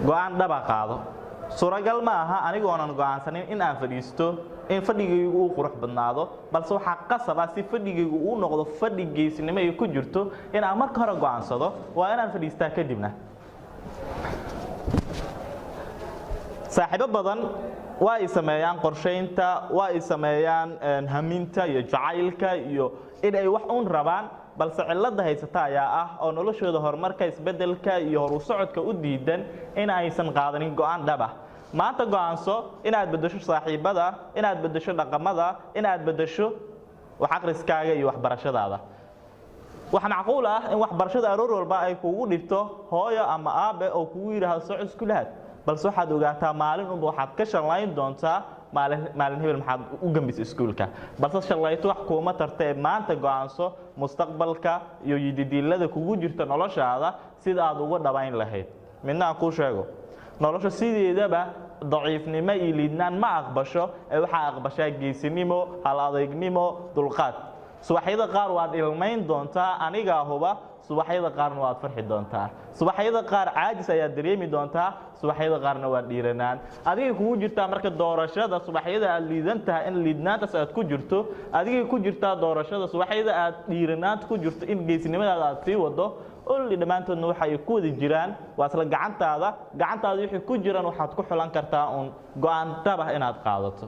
Go'aan dhaba qaado. Suuragal ma aha anigoonan go'aansanin in aan fadhiisto in fadhigaygu uu qurux badnaado, balse waxaa qasab ah si fadhigaygu uu noqdo fadhi geesinimo ay ku jirto in aan marka hore go'aansado waa inaan fadhiistaa kadibna. Saaxiibo badan waa ay sameeyaan qorshaynta, waa ay sameeyaan haminta iyo jacaylka iyo in ay wax uun rabaan, balse cilladda haysata ayaa ah oo noloshooda horumarka, isbeddelka iyo horu socodka u diidan in aysan qaadanin go'aan dhab ah. Maanta go'aanso inaad beddesho saaxiibada, inaad beddesho dhaqamada, inaad beddesho wax akhriskaaga iyo waxbarashadaada. Waxaa macquul ah in waxbarashada aroor walba ay kugu dhibto hooyo ama aabe oo kugu yidhaahdo soco iskuulahaad, balse waxaad ogaataa maalin unba waxaad ka shanlayn doontaa maalin maalin hebel maxaad u gambisa iskuulka. Balse shallayto wax kuuma tarta ee maanta go'aanso mustaqbalka iyo yididiilada kugu jirta noloshaada sida aad uga dhabayn lahayd. Midna aan kuu sheego, nolosha sideedaba daciifnimo iyo liidnaan ma aqbasho ee waxaa aqbashaa geesinimo, hal adaygnimo, dulqaad. Subaxyada qaar waad ilmayn doontaa, anigaa huba. Subaxyada qaarna waad farxi doontaa. Subaxyada qaar caajis ayaad dareemi doontaa, subaxyada qaarna waad dhiiranaan. Adigay kugu jirtaa marka doorashada subaxyada aad liidan tahay in liidnaantaas aad ku jirto. Adigay ku jirtaa doorashada subaxyada aad dhiiranaanta ku jirto in geesinimadaada aad sii wado. Olli dhammaantoodna waxa ay ku wada jiraan waa isla gacantaada. Gacantaada wixii ku jiraan waxaad ku xulan kartaa uun go'aan dhab ah inaad qaadato.